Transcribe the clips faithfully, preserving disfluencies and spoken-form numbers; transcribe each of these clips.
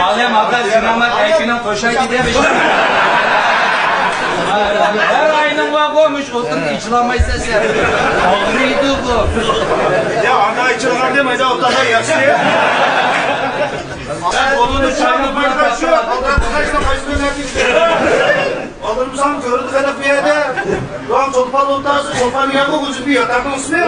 ئالەم ئاتا سىناما ئەيكىنىڭ قوشاكى دەپ. ھەر ئاينىڭ بارغۇ، مۇش ئوتتۇرىدا ئېچىلالمايسەن سەن. ئاغرىيدۇ بۇ. يا، ئانا ئېچىلغان دېمەيدۇ، ئوتتۇرىدا ياخشى. سەن ئۇنى چايناپ قويغان شۇ. ئالدىرىمسان كۆرۈندى قېنىق بۇ يەردە. يوق، چولپان ئولتۇرسا، چولپان ياقۇ ئۆزى بىر ياتاقنىڭ ئىسمى.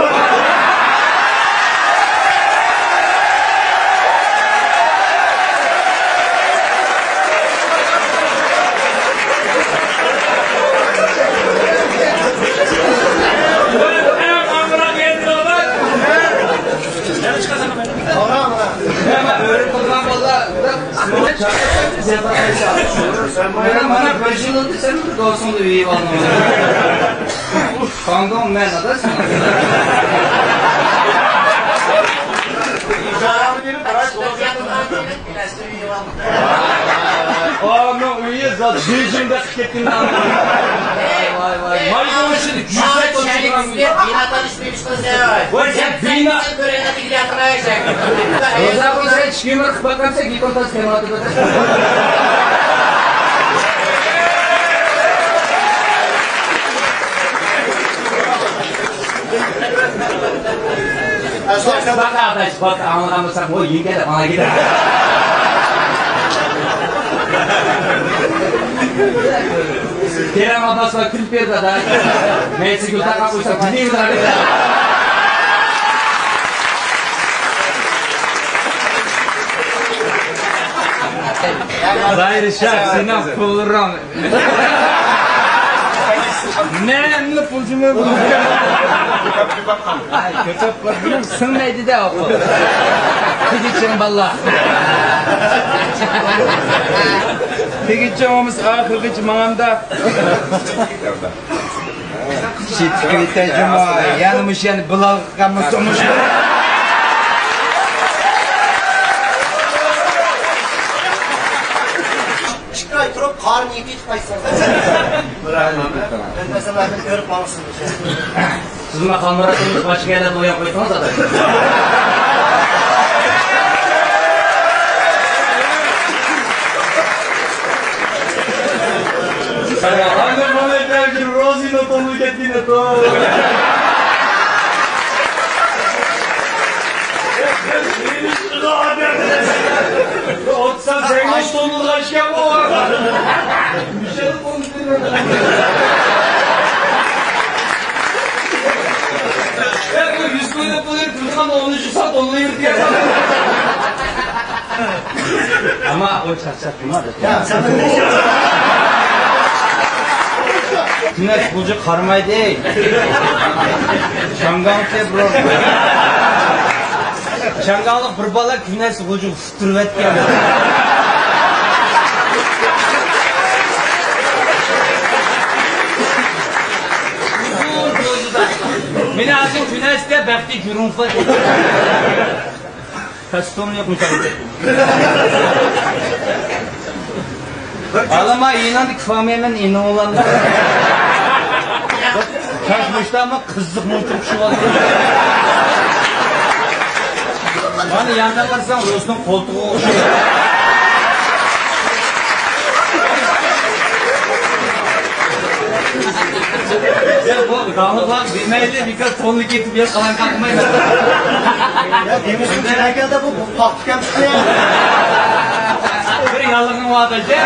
مانا، مانا، بىر يىل ئۆتتى، سەن دوستۇڭنى ئۆيگە ئالدىڭ. قانداق مەنىدە سەن؟ ئانىڭ ئۆيى زات بېيجىڭدا قىلىپ كەتكەن. ۋاي، ۋاي، ۋاي. ماي بولۇشىنى جۈزەك ئۆتۈرگەن. بىنا تانىشىپ ئېلىشقا سەۋەب. ۋاي، سەن بىنا. سەن كۆرەڭگە تېگىلى ئاترايسەن. روزا بولسا ئىچكى ئۆمۈر قىلىپ باققانسەن، يېقىن تاس كەلمەيدۇ. ئەسلى باقا ئاداش، باقا ئاڭلىغان بولساڭ، ئۇ يېڭى كەلدى، ئاڭا كېتە. كېرەم ئابباسلار كۈلۈپ بېرىدۇ، ئاداش. مەيسىگۈل تاقا قويسا، بىلمەيمىز، ئاداش. زاھىر شاھ، سېنىڭ قوللىرىڭ. نەملىك پۇلچىمۇ بۇ. ئاي، كۆتۈرۈپ قويدۇم، سىڭمەيدۇ-دە، ئوقۇ. تېگىچىڭ باللا. تېگىچىڭ بولمىسا، ئاخىرغىچە ماڭامدا. شىتقىتە جۇما، يەنە مۇشۇ يەنە بىلال قامۇس مۇشۇ. ئىككى ئاي تۇرۇپ، قارنى يېتىپ قايتسىڭىز. بىر ئاي مەن كۆرۈپ قالسىڭىز. سىزمۇ خالمۇراتنىڭ باشقا يەرلەردە ئويناپ قويسىڭىز، ئاداش. ئاندىن مانا بەلكىم روزىنى تونۇپ كەتكىنى توي. ئوتسان سەككىز توننىلىق ئاشكەن بۇ. يا، بۇ يۈز كوينى پۇلى تۇرغان ئون ئۈچ سائەت ئوللايۋېرىپ كەتسەم. ئەمما ئۇ چاقچاق قىلمىدى. كۈنەش بۇجى قارىمايدى. شاڭگاڭچە بىر شاڭگاڭلىق بىر بالا كۈنەش غۇجۇ ئۇتتۇرۇۋەتكەن. مېنى ھازىر كۈنەشتە بەختى گۈرۈڭفا دەيدۇ. كاستيۇم يوق مۇشۇ. ئالما يېنىڭدا كىفامەيمەن ئىنىڭلارنى. كاش مۇشتامۇ قىزىق مۇنچۇق شۇۋالدى. مانا ياندا قارىساڭ، رۇسنىڭ قولتۇقىغا ئوخشايدۇ. يا، بۇ داڭلىقلار دېمەيلى، بىكار توننى كېتىپ يەر قالايمىقان قىلمايمەن. يا، دېمىسۇن، چىرايكەلدە بۇ، بۇ پاختا كەمپۈتى. بىر ياللىقىڭ بار دەيدۇ.